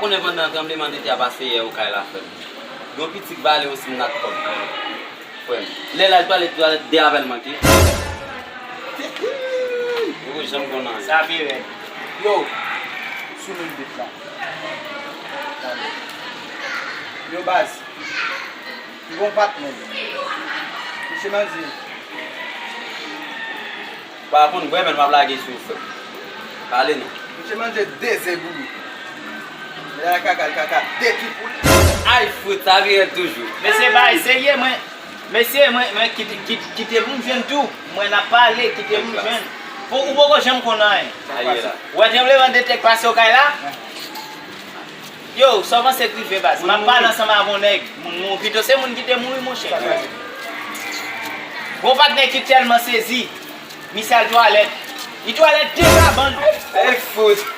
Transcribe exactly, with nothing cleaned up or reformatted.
Konnen pandan tranblemanntè a pase yè okay la, frè m, gen yon pitit vale yon simnat kòb, frè m. Lè l al twalèt, twalèt de avè l manke. Ou janm konn anyen. Sa pi rèd. Yo, sou moun bit la. Yo, baz. Ki bon patnè. Misye manje. Pa konn bwè, men m ap lage sou ou, frè m. Pale non. Misye manje de ze bouyi. Lè kaka, l kaka de ti poul. Ay, fout, sa vire toujou. Mesye, bay serye, mwen. Mesye, mwen, mwen kite, kite, kite moun jwenn tou. Mwen n ap pale, kite moun jwenn. Ou, ou poko janm konn anyen. Aye la. Ou wè tranblemanntè k pase okay la? Yo, sa w panse k rive, baz? M ap pale ansanm avè yon nèg. Moun mouri. Pito se moun ki te mouri, monchè. Gon patnè ki tèlman sezi, misye al twalèt. Li twalèt de kabann. Ey, fout.